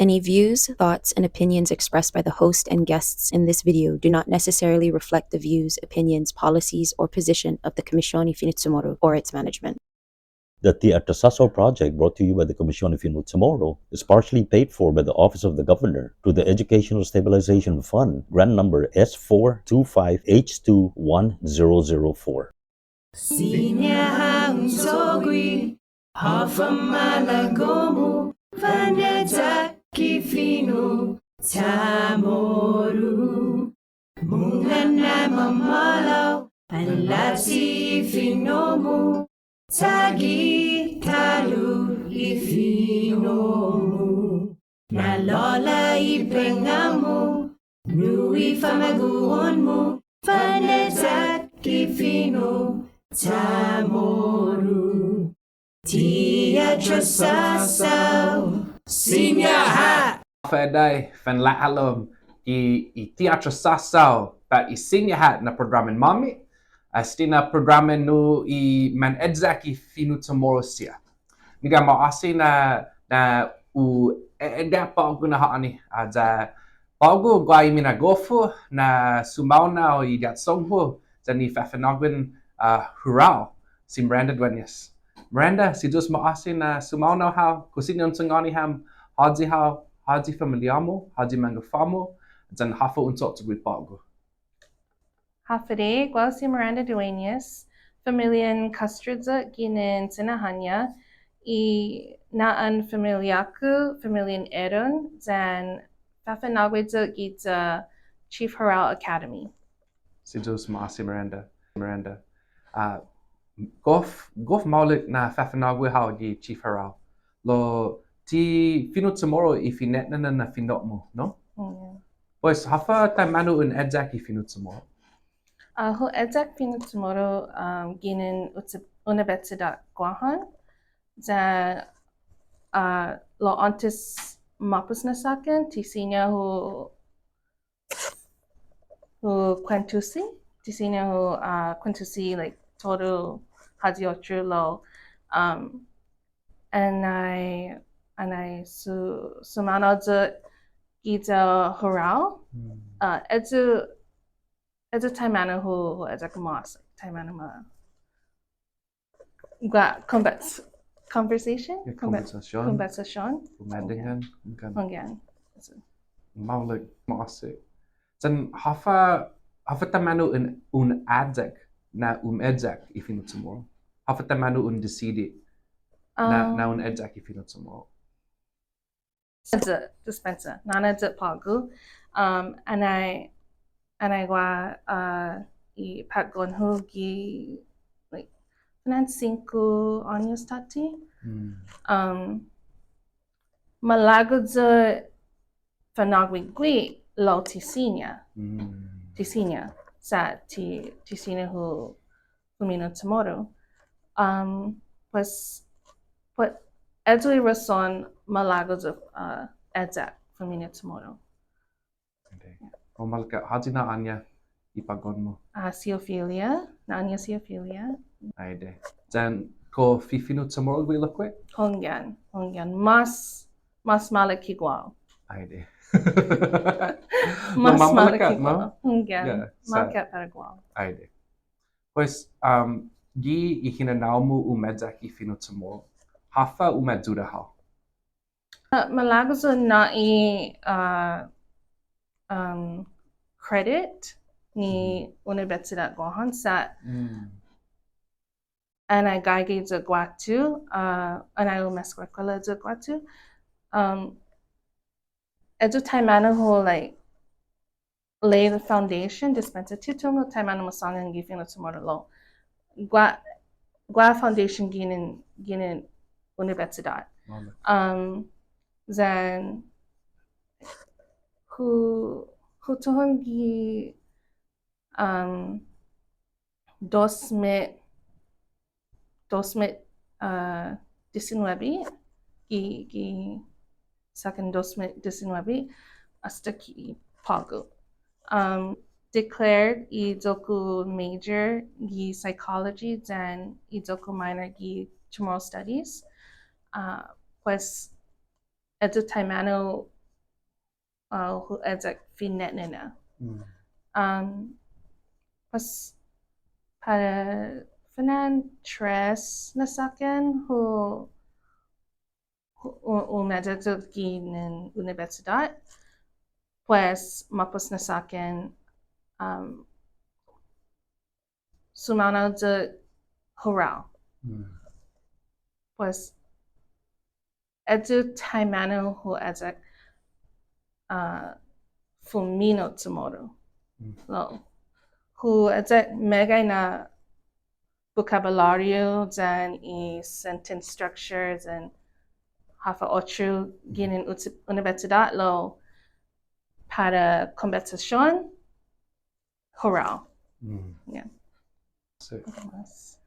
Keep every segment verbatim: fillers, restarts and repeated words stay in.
Any views, thoughts, and opinions expressed by the host and guests in this video do not necessarily reflect the views, opinions, policies, or position of the Kumision i Fino' CHamoru or its management. The Ti Atrasåsao project, brought to you by the Kumision i Fino' CHamoru, is partially paid for by the Office of the Governor through the Educational Stabilization Fund, grant number S four two five H two one zero zero four. Siña ha' un cho'gue, håfa malago'-mu, fane'yak i fino' CHamoru. Mungnga na mamåhlao, fanlachi i fino'-mu, chagi ta'lo i fino'-mu. Na'lå'la' i pengnga'-mu, nu i famagu'on-mu, fane'yak i fino' CHamoru. Ti Atrasåsao, siña ha'. Håfa adai, fanlå'la' gi i Ti Atrasåsao, pat i siña ha' na programan-måmi, este na programan nu i mane'yak i fino' CHamoru siha. Meggai ma'åse' na, na u, e, e, ya på'go na ha'åni, ah, ya på'go guaha i minagof-hu na sumaonao i ga'chong-hu, yan i fafa'nå'guen, ah, Hurao, si Miranda Dueñas. Miranda, si Yu'os ma'åse' na sumaonao hao, kao siña un chongani ham, håyi hao, håyi familiå-mu, håyi manggofå-mu, yan håfa un cho'cho'gue på'go. Håfa adai, guåhu si Miranda Dueñas, familian Castro yu' ginen Sinahånña, i na'an familiå-ku, familian Aaron, yan fafa'nå'gue yu' giya Chief Hurao Academy. Si Yu'os ma'åse' Miranda, Miranda. Ah, gof, gof maolek na fafa'nå'gue hao gi Chief Hurao. Lao ti fino' CHamoru i fine'nana na fino'-mu, no? Mm. Pues, håfa taimanu un e'yak i fino' CHamoru? Ah, hu e'yak fino' CHamoru, um, ginen uni-, Unibetsidåt Guåhan. Ya, ah, lao åntes måpos na såkkan, ti siña hu, hu kuentusi, ti siña hu, ah, kuentusi, like, todu håyi otro lao, um, anai, anai su-, sumaonao yu' giya Hurao. Hmm. Ah, ayu, ayu taimanu hu, hu e'yak mås, taimanu ma-, guaha convers-, conversation? Yeah, conver-, conversation. Conversation. Kumådangan, hunggan. Hunggan. Maolek, ma'åse'. Yan håfa, håfa taimanu un, un e'yak na ume'yak i fino' CHamoru? Håfa taimanu un disidi na, um, na un e'yak i fino' CHamoru? Dispensa, dispensa. Nåna yu' på'go. Um, anai, anai guaha, uh, i påtgon-hu gi, like, fana'an singko åños tåtte. Mm. Um, malago' yu' fa'nå'gue gui' lao ti siña. Mm. Ti siña. Sa' ti, ti siña hu fumino' CHamoru. Um, pues, pues, ayu i rason malago' yu', uh, e'yak fumino' CHamoru. Adai. Mamaolek, håyi na'ån-ña i påtgon-mu? Ah, si Ofelia, na'ån-ña si Ofelia. Ai adai. Yan kao fifino' CHamoru gui' lokkue'? Hunggan, hunggan. Mas, mas maolek ki guåhu. Ai adai. Mas maolek ki guåhu. Hunggan. Yeah, sa' maolek para guåhu. Ai adai. Pues, um, gi i hinanao-mu ume'yak i fino' CHamoru, håfa uma'ayuda hao? Uh, malago' yu' nå'i, uh, um, credit ni Unibetsidåt Guåhan sa' anai gaige yu' guatu, uh, anai umeskuekuela yu' guatu. Um, ayu taimanu hu, like, lay the foundation, dispensa, ti tungo' taimanu masångan gi fino' CHamoru lao guaha, guaha foundation ginen, ginen unibetsidåt. Um, then hu, hu tutuhon gi, um, dos mit, dos mit, uh, diesinuebe, gi, gi såkkan dos mit diesinuebe, asta ki på'go. Um, declared i iyo-ku major gi psychology, then i iyo-ku minor gi Chamorro Studies. Uh, pues, ayu taimanu uh, hu eyak fine'nena. Mm. Um, pues, para fine'na tres na såkkan hu, hu, hu, hu umeyak yu' ginen unibetsidåt, pues, måpos na såkkan, um, sumaonao yu' Hurao. Mm. Pues, ayu taimanu hu eyak, uh, fumino' CHamoru. Mm. Lao, hu eyak meggai na bokabulåriu yan i sentence structures yan håfa otro ginen uti-, unibetsidåt lao para kombetsasion, Hurao. Mm. Yeah. So,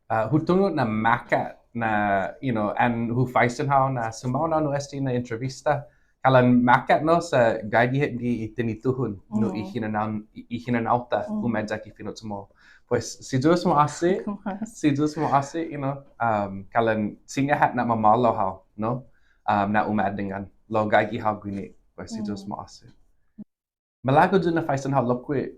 uh, hu tungo' na makkat na, you know, an hu faisen hao na sumaonao nu este na entrevista. Kalan makkat no sa' gaige hit gi i tinituhon nu i hinanao, i, i hinanao-ta umeyak i fino' CHamoru. Pues, si Yu'os ma'åse', si Yu'os ma'åse', you know, um, kalan siña ha' na'mamåhlao hao, no? Um, na umadingan. Lao gaige hao guini, pues, si Yu'os ma'åse'. Malago' yu' na faisen hao lokkue',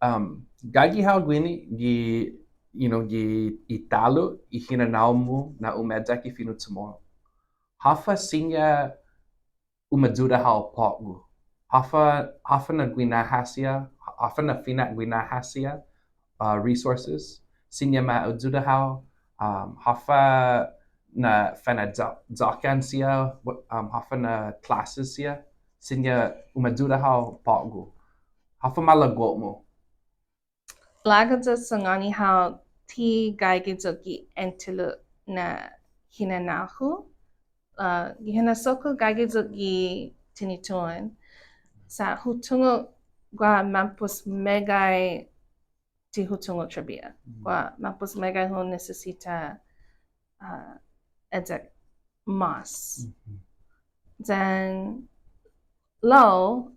um, gaige hao guini gi, you know, gi i talo' i hinanao-mu na umeyak i fino' CHamoru. Håfa siña umayuda hao på'go? Håfa, håfa na guinaha siha, håfa na fina'guinaha siha, uh, resources, siña ma ayuda hao, um, håfa na fanayåkan siha, um, håfa na classes siha, siña umayuda hao på'go. Håfa malago'-mu? Malago' yu' sangåni hao ti gaige yu' gi entalo' na hinanao-hu, uh, gi hinasso-ku gaige yu' gi tinituhon, sa' hu tungo' guaha mampos meggai ti hu tungo' trabiha. Mm. Guaha mampos meggai hu nisisita, uh, eyak mås. Mhm. Then, lao,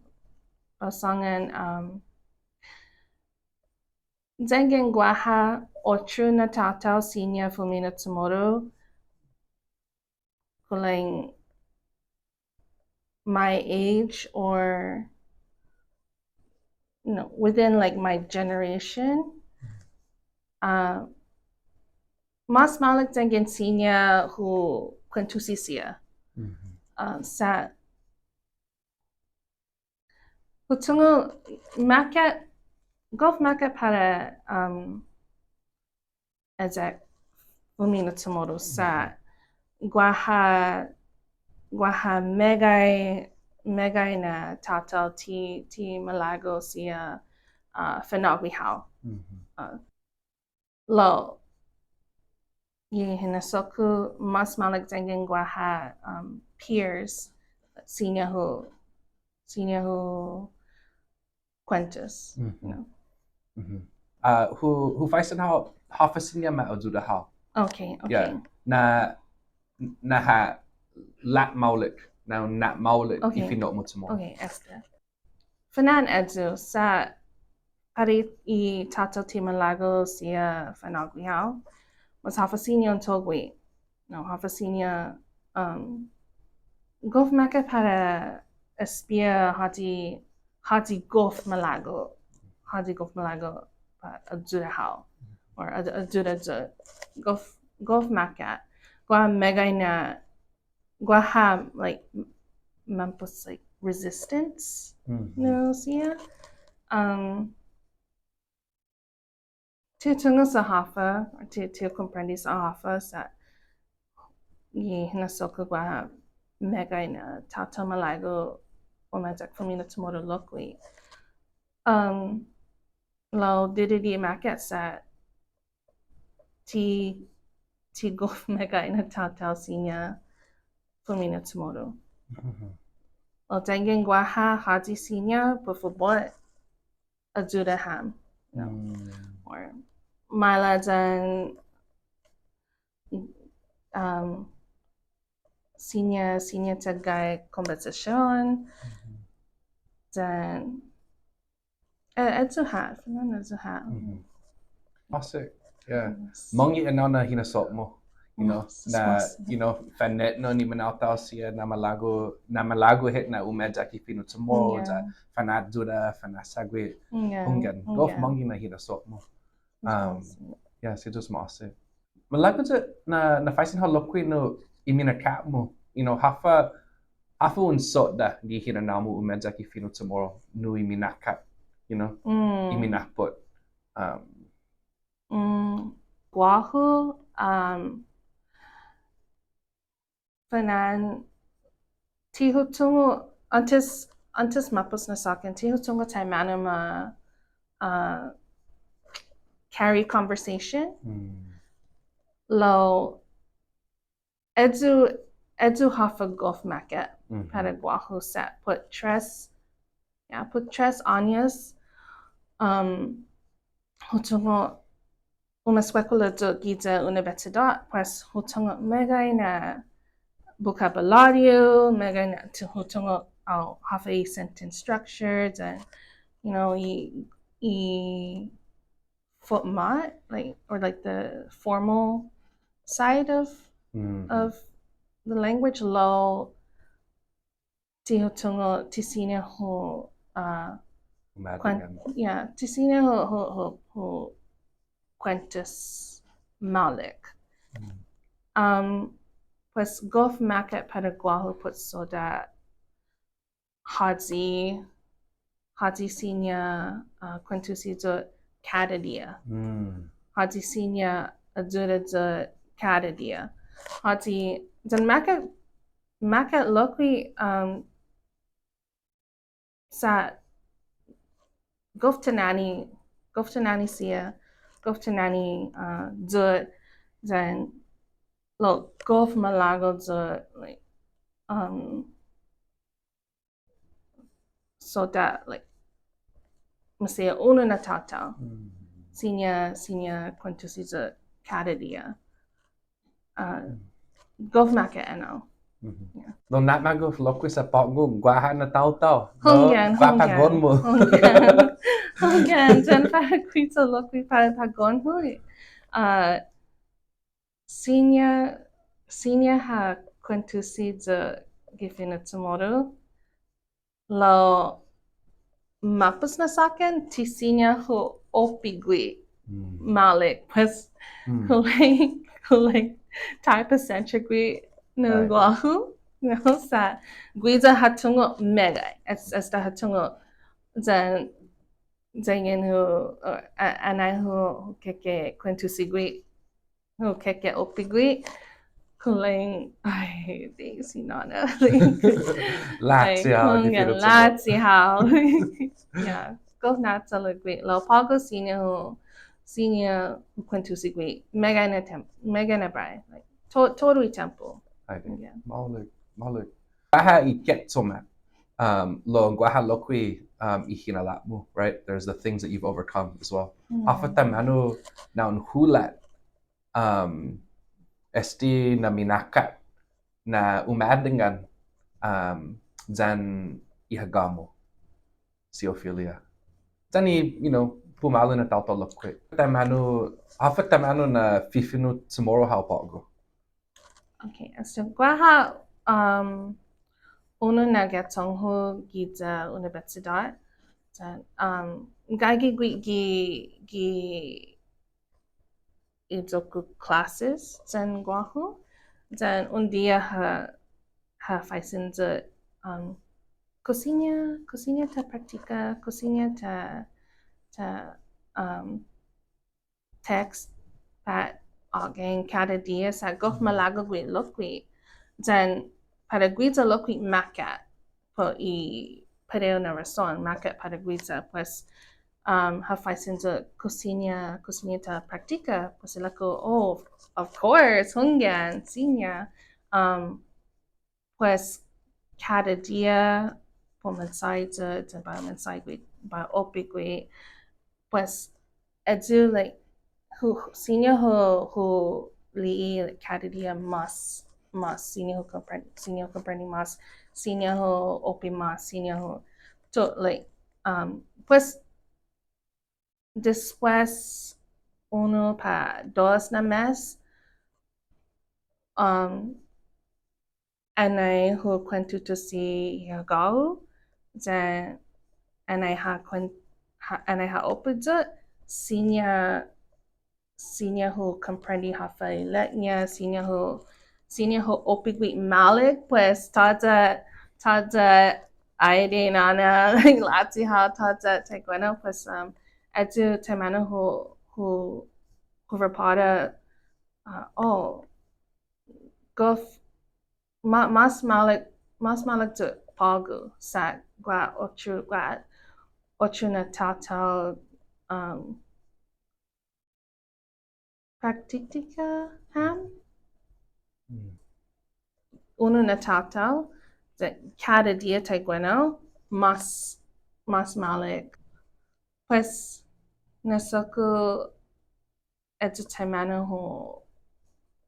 hu sångan, um, yanggen guaha otro na taotao siña fumino' CHamoru, kulang my age or, you know, within, like, my generation. Uh, mas maolek yanggen siña hu kuentusi siha. Mhm. Uh, sa' hu tungo' makkat, gof makkat para, um, eyak fumino' CHamoru sa' guaha, guaha meggai, meggai na taotao ti, ti malago' siha, uh, fanå'gue hao. Mhm. Uh, lao, gi hinasso-ku mas maolek yanggen guaha, um, peers, siña hu, siña hu kuentos, you know. Mhm. Uh, hu, hu faisen hao, håfa siña ma ayuda hao. Okay, okay. Yeah. Na, na ha, la maolek, na, na maolek i fino'-mu CHamoru. Okay, esta. Fana'an ayu sa' para i taotao ti malago' siha fanå'gue hao, mas håfa siña un tågo', no, håfa siña, um, gof makkat para espia håyi, håyi gof malago', håyi gof malago' para ayuda hao, or a-, ayuda yu', gof, gof makkat, guaha meggai na guaha, like, m-, mampos, like, resistance, mhm, no, siha. Um, ti hu tungo' sa' håfa, ti, ti hu komprende sa' håfa, sa' gi hinasso-ku guaha meggai na taotao malago' umeyak fumino' CHamoru lokkue'. Um, lao didide' makkat sa' ti, ti gof meggai na taotao siña fumino' CHamoru. Mhm. Lao yanggen guaha håyi siña, pot fabot, ayuda ham. No. Mm. Or maila' yan, um, siña, siña ta gai kombetsasion, mhm, yan, eh, ayu ha', fana'an ayu ha'. Mhm. Maseha, yeah. Yes. Månnge' enao na hinasso-mu. you know, na, you know, fa'nå'gue ni mantaotao siha na malago', na malago' hit na umeyak i fino' CHamoru, ya fanayuda, fanasagui, hunggan. Gof mångge na hinasso-mu. Um, yeah, si Yu'os ma'åse'. Malago' yu' na, na faisen hao lokkue' nu i minakkat-mu, you know, håfa, håfa un sodda' gi hinanao-mu umeyak i fino' CHamoru nu i minakkat, you know, i minappot. Um, Mm, guåhu, um, fana'an, ti hu tungo', åntes, åntes ma'pos na såkkan, ti hu tungo' taimanu ma, uh, carry conversation. Lao, ayu, ayu håfa gof makkat para guåhu sa' put tres, ya, put tres åños, um, hu tungo' umeskuela yu' giya unibetsidåt, pues hu tungo' meggai na bokabulåriu, meggai na tu-, hu tungo', oh, håfa i sentence structure, and, you know, i, i fotmåt, like, or like the formal side of, of the language, lao ti hu tungo', ti siña hu, uh, kuan-, yeah, ti siña hu, hu, hu, hu kuentos maolek. Um, pues gof makkat para guåhu put sodda' håyi, håyi siña, uh, kuentusi yu' kada diha. Håyi siña ayuda yu' kada diha. Håyi, yan makkat, makkat lokkue', um, sa' gof tanani, gof tanani siha, gof tanani, uh, yu', yan lao gof malago' yu', like, um, sodda', like, maseha unu na taotao. Siña, siña kuentusi yu' kada diha. Uh, gof makkat ennao. Yeah. Lao na'magof lokkue' sa' på'go guaha na taotao. Hunggan, guaha på'go-mu. Hunggan. Hunggan, yan para guiya lokkue' para på'go-hu. Uh, siña, siña ha kuentusi yu' gi fino' CHamoru. Lao ma'pos na såkkan ti siña hu oppe gui' maolek, pues kulang, kulang taipasensia gui' nu guåhu, no, sa' guiya ha tungo' meggai, es-, esta ha tungo' yan, yanggen hu, uh, a-, anai hu, hu keke kuentusi gui'. Hu keke oppe gui'. Kulang, ai, di si nåna. Lachi hao, hunggan, lachi hao. Yeah, gof na'chalek gui'. Lao på'go siña hu, siña hu kuentusi gui'. Meggai na tiempo, meggai na biahi. Like, to-, todu i tiempo. Ai, yeah. Maolek, maolek. Guaha i ketso-mu. Um, lao guaha lokkue', um, i hinalap-mu, right? There's the things that you've overcome as well. Håfa taimanu na un hulat um, este na minakkat na umadingan, um, yan i hagå-mu, si Ofelia. Yan i, you know, pumalu na taotao lokkue'. Taimanu, håfa taimanu na fifino' CHamoru hao på'go? Okay, so guaha, um, unu na ga'chong-hu giya unibetsidåt. Yan, um, gaige gui' gi, gi i iyo-ku classes yan guåhu, yan un diha ha, ha faisen yu', um, kao siña, kao siña ta praktika, kao siña ta, ta, um, text pat ågang kada diha sa' gof malago' gui' lokkue'. Yan para guiya lokkue' makkat put i parehu na rason, makkat para guiya, pues, um, ha faisen yu' kao siña, kao siña ta praktika, pues ilek-hu, oh, of course, hunggan, siña. Um, pues, kada diha, para u mensahe yu', yan para u mensahe gui', para u oppe gui', pues, ayu, like, hu, siña hu, hu li'e', like, kada diha mås, mås, siña hu kompren-, siña hu komprende mås, siña hu oppe mås, siña hu, to, like, um, pues, despues unu pat dos na mes, Um, anai hu kuentutusi i hagå-hu, yan anai ha kuen-, ha, anai ha oppe yu', siña, siña hu komprende håfa ilek-ña, siña hu, siña hu oppe gui' maolek, pues, tåya', tåya' ai adai na na'lachi hao, tåya' taiguenao, pues, um, ayu taimanu hu, hu, hu repåra, uh, oh, gof ma-, mas maolek, mas maolek yu' på'go sa' guaha otro, guaha otro na taotao, um, praktika ham? Mm. Unu na taotao, sa' kada diha taiguenao, mas, mas maolek. Pues, na'sago-hu ayu taimanu hu,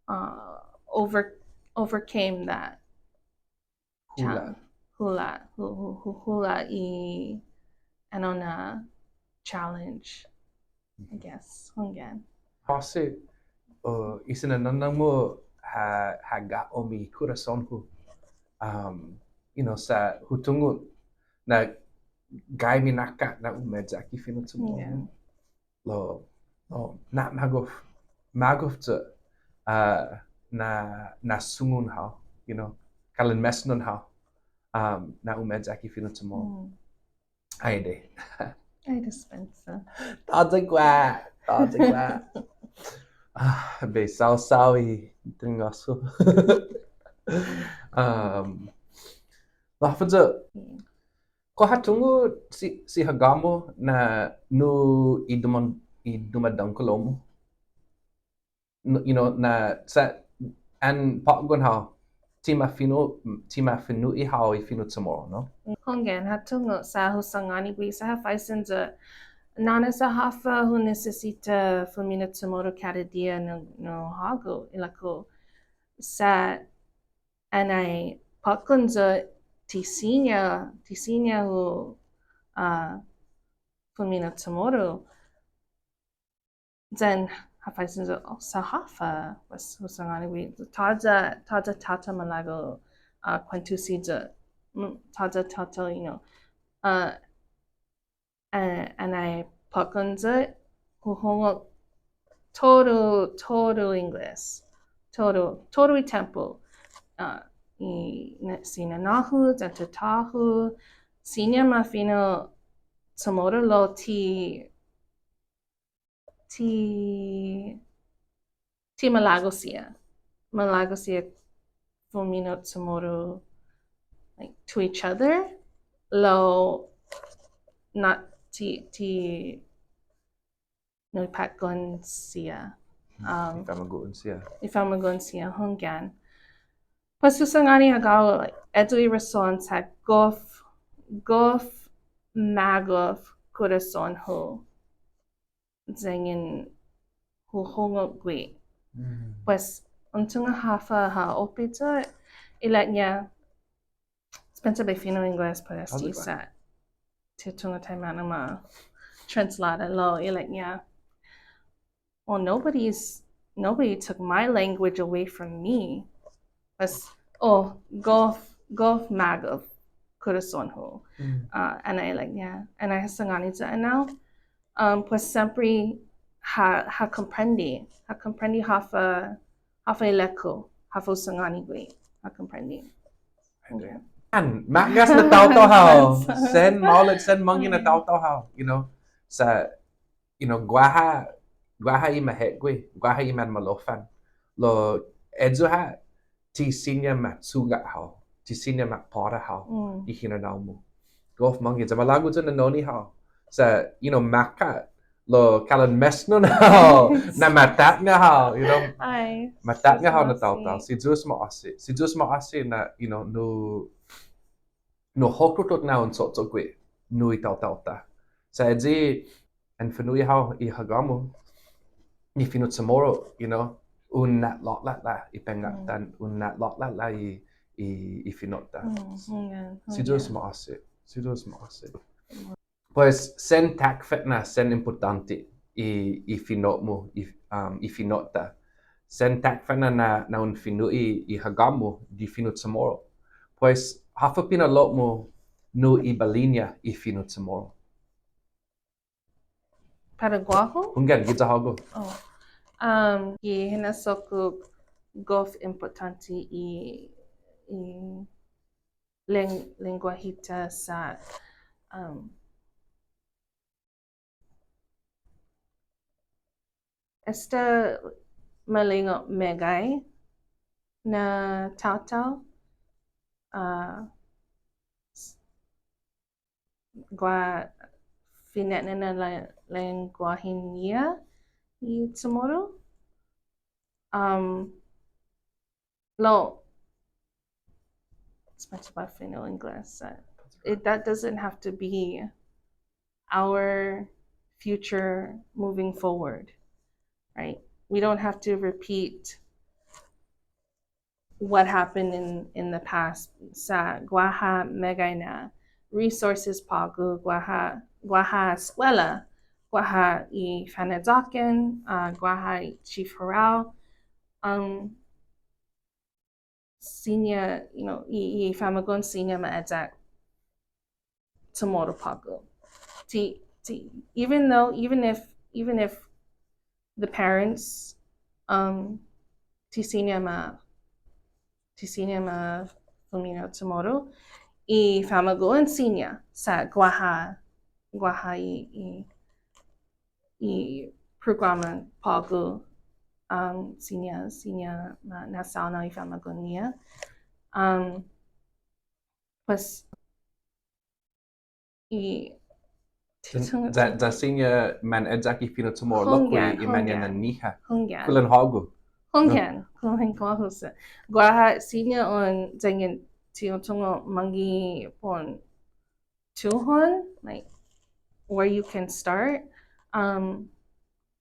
uh, over-, overcame that. Hula'. Chal-, hula', hu-, hu-, hu-, hula' i, ennao na challenge, I guess. Hunggan. Kasi, uh, i sinanang-mu ha, ha ga'o-mu i korason-hu. Um, you know, sa' hu tungo' na gai minakkat na umeyak i fino' CHamoru. Yeah. Lao, lao, na' magof, magof yu', uh, na, na sungon hao, you know, kalan mesnon hao, um, na umeyak i fino' CHamoru. Mm. Ai adai. Ai dispensa. Tåya' guaha, tåya' guaha. Ah, bai saosao i tingo'-hu. Um, lao håfa yu', mm. Kao ha tungo' si, si hagå-mu na nu i duman-, i dumadångkolo-mu. Nu, you know, na sa' an påtgon hao, ti ma fino', ti ma fino'i hao i fino' CHamoru, no? Hunggan, ha tungo' sa' hu sangåni gui' sa' ha faisen yu', nåna sa' håfa hu nisisita fumino' CHamoru kada diha nu, nu hågu, ilek-hu sa' anai påtgon yu' ti siña, ti siña hu, uh, fumino' CHamoru. Then, ha faisen yu', oh, sa' håfa, pues, hu sangåni gui', tåya', tåya' taotao malago', uh, kuentusi yu', mm, tåya' taotao, you know, uh, a-, anai påtgon yu', hu hungok todu, todu English. Todu, todu i tiempo. Uh, i, na-, si nanå-hu, yan tåta-hu, siña ma fino' CHamoru lao ti, ti, ti malago' siha. Malago' siha fumino' CHamoru, like, to each other. Lao na ti, ti nu i patgon siha. Um, i famagu'on siha. I famagu'on siha, hunggan. Pues hu sangåni hagå-hu, like, ayu i rason sa' gof, gof magof korason-hu. Yanggen hu hungok gui'. Mm. Pues, un tungo' håfa ha oppe yu', ilek-ña, dispensa bai fino' Ingles para este sa' ti hu tungo' taimanu ma translada lao, ilek-ña, well, nobody's, nobody took my language away from me. Pues, oh, gof, gof magof korason-hu. Mm. Uh, anai ilek-ña, anai ha sangåni yu' ennao. Um, pues siempre ha, ha komprende, ha komprende håfa, håfa ilek-hu, håfa hu sangåni gui', ha komprende. Yan, ma'gas na taotao hao. Sen maolek, sen månnge' na taotao hao, you know. Sa', you know, guaha, guaha i ma hekgue, guaha i manmaloffan. Lao, ayu ha', ti siña ma chugak hao, ti siña ma påra hao, mm, i hinanao-mu. Gof månnge', ya malago' yu' na noni hao. Sa', you know, makkat, lao kalan mesnon hao, na ma tatnga hao, you know. Ai, ma tatnga hao na taotao, si Yu'os ma'åse', si Yu'os ma'åse' na, you know, nu, nu hokkok na un cho'cho'gue nu i taotao-ta. Sa' ayu, an fino'i hao i hagå-mu, i fino' CHamoru, you know, un na'låla'la' i pengatan, mm, un na'låla'la' i, i, i fino'-ta. Mm, hunggan, si Yu'os ma'åse', si Yu'os ma'åse'. Pues, sen takfetna, sen impottånte i, i fino'-mu, i, um, i fino'-ta. Sen takfana na, na un fino' i, i hagå-mu gi fino' CHamoru. Pues, håfa pinalot-mu nu i bali-ña i fino' CHamoru? Para guåhu? Hunggan, giya hågu. Oh. Um, gi hinasso-ku gof impottånte i, i leng-, lengguahi-ta sa', um, esta malingu meggai na taotao, uh, s-, guaha fine'nana na la-, lengguahen-ñiha i CHamoru. Um, lao, it's much about fino' English. Uh, it, that doesn't have to be our future moving forward, right? We don't have to repeat what happened in, in the past. Sa' guaha meggai na resources på'go, guaha, guaha eskuela, guaha i Faneyåkan, uh, guaha i Chief Hurao, um, siña, you know, i, i famagu'on siña ma eyak CHamoru på'go. Ti, ti, even though, even if, even if the parents, um, ti siña ma, ti siña ma fumino' CHamoru, i famagu'on siña sa' guaha, guaha i, i, i programa på'go, um, siña, siña ma na'saonao i famagu'on-ñiha. Um, pues, i, ya, ya siña man eyak i fino' CHamoru lokkue' i mañaina-ñiha. Hunggan. Kulan hågu. Hunggan. Kulan guåhu sa'. Guaha siña un yanggen ti hu tungo' mångge' pon tuhon, like, where you can start. Um,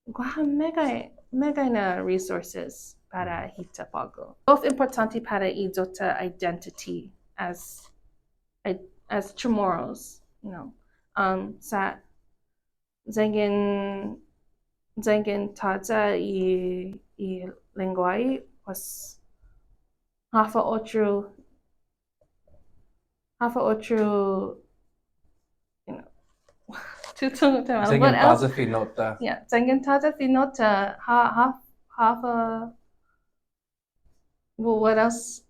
guaha meggai, meggai na resources para hita på'go. Gof impottånte para i iyo-ta identity as, as Chamorros, you know. Um, sa' yanggen, yanggen tåya' i, i lengguahi, pues, håfa otro håfa otro, you know, tutuhon. What else? Yanggen tåya' fino'-ta. Yeah, yanggen tåya' fino'-ta, ha, ha, håfa, well, what else,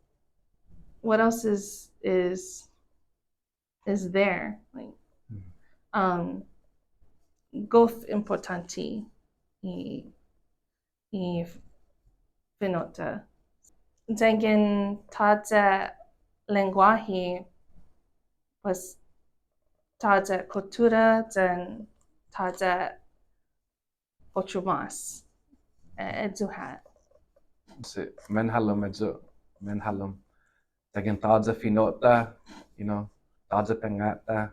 what else is, is, is there? Like, um, gof impottånte i i fino'-ta. Yanggen tåya' lengguahi, pues, tåya' kuttura, yan tåya' otro mas. Eh, ayu ha'. Si, manhålom ayu, manhålom. Yanggen tåya' fino'-ta, you know, tåya' panga'-ta,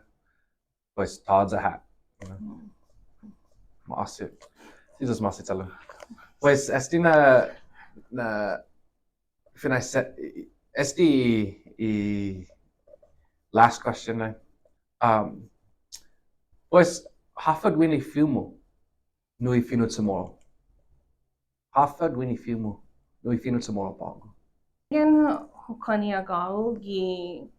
pues tåya' ha', you know. Ma'åse'. Si Yu'os ma'åse' che'lu. Pues, este na, na, fina' se-, este i last question na. Um, pues, håfa guini fi'on-mu nu i fino' CHamoru? Håfa guini fi'on-mu nu i fino' CHamoru på'go? Yanggen hu konne' agågu gi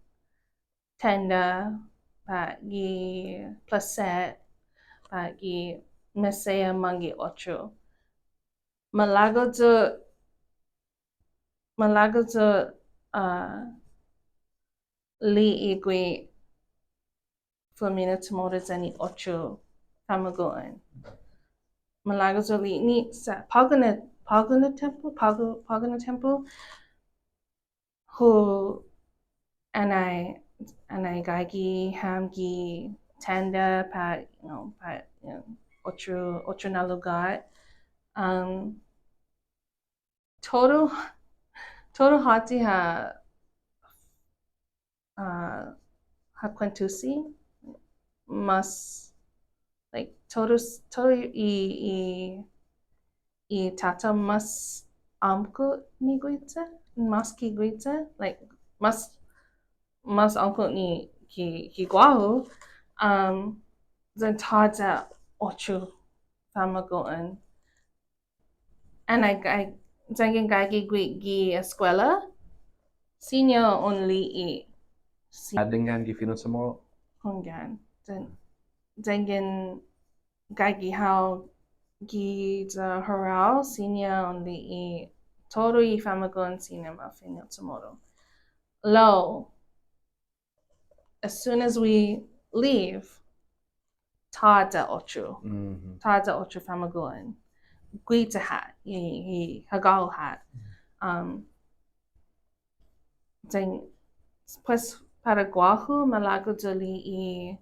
tenda, pat gi plaset, pat gi maseha mångge' otro. Malago' yu', malago' yu', uh, li'e' gui' fumino' CHamoru yan i otro famagu'on. Malago' yu' li'e' ni sa' på'go na, på'go na tiempo, på'go, på'go na tiempo, hu anai, anai gaige ham gi tenda pat, you know, pat, you know, otro, otro na lugåt. Um, todu, todu håti ha, uh, ha kuentusi mas, like, todu, todu i, i, i taotao mas åmko' ni guiya, mas ki guiya, like, mas, mas åmko' ni ki, ki guåhu, um, yan tåya' otro famagu'on. And I, I, yanggen gaige gue' gi eskuela, siña un li'e'. Si- Yanggen gi fino' CHamoru. Hunggan. Yan-, yanggen gaige hao giya Hurao, siña un li'e' todu i famagu'on siña ma fino' CHamoru. Lao, as soon as we leave, tåya' otro. Mhm. Tåya' otro famagu'on. Guiya ha', i, i hagå-hu ha'. Mhm. Um, then, pues, para guåhu, malago' yu' li'e',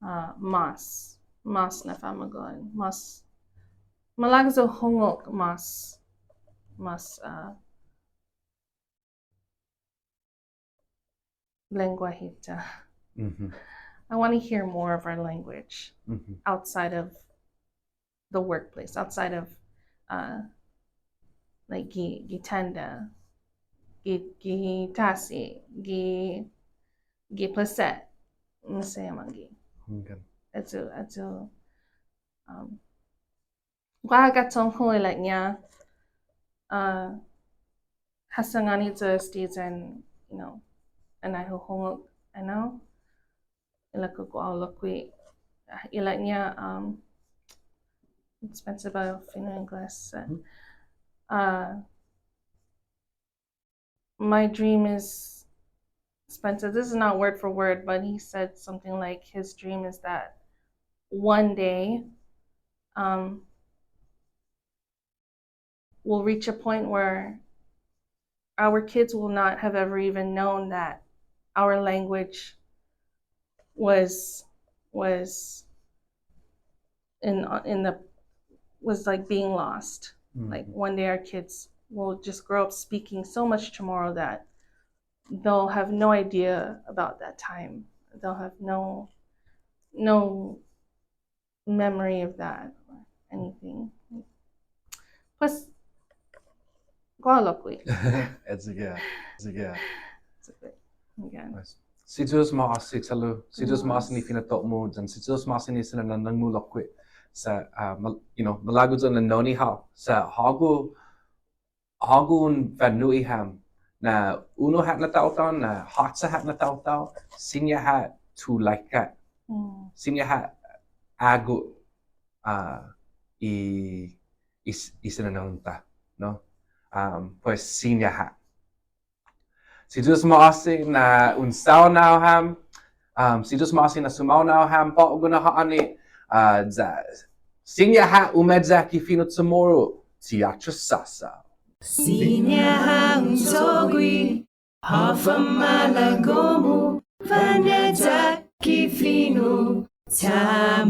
uh, mås, mås na famagu'on, mås, malago' yu' hungok mås, mås, uh, lengguahi-ta. Mhm. I wanna hear more of our language Mhm. outside of the workplace, outside of, uh, like, gi, gi tenda, gi, gi tasi, gi, gi plaset, maseha mångge'. Okay. Ayu, ayu, um, Guaha ga'chong-hu ilek-ña, uh, ha sangåni yu' este yan, you know, annai hu hungok ennao, ilek-hu guåhu lokkue', ilek-ña, um, Spencer, ba fino' Ingles, uh, Mhm. uh, my dream is, Spencer, this is not word for word, but he said something like his dream is that one day, um, we'll reach a point where our kids will not have ever even known that our language was, was in, in the, was, like, being lost. Mm-hmm. Like, one day our kids will just grow up speaking so much CHamoru that they'll have no idea about that time. They'll have no, no memory of that or anything. Pues, guåhu lokkue'. It's a good, it's a good. It's a good. Again. Nice. Si Yu'os ma'åse' che'lu, si Yu'os ma'åse' ni fino' to'mu, yan si Yu'os ma'åse' ni sinanang-mu lokkue'. Sa', uh, mal-, you know, malago' yu' na noni hao. Sa' hågu, hågu un fanu'i ham na unu ha' na taotao, na håtsa ha' na taotao, siña ha' tulaika. Mm. Siña ha' ayu, uh, i, i, i sinanang-ta, no? Um, pues siña ha'. Si Yu'os ma'åse' na un saonao ham, um, si Yu'os ma'åse' na sumaonao ham på'go na ha'åni, uh, ya, siña ha' umeyak i fino' CHamoru, ti atrasåsao. Sa' siña ha' un cho'gue, håfa malago'-mu, faneyak i fino'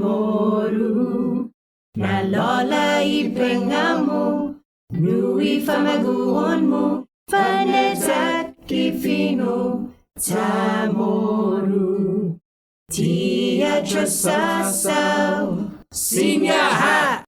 CHamoru. Na'lå'la' i pengnga'-mu, nu i famagu'on-mu, faneyak i fino' CHamoru. Ti atrasåsao, siña ha'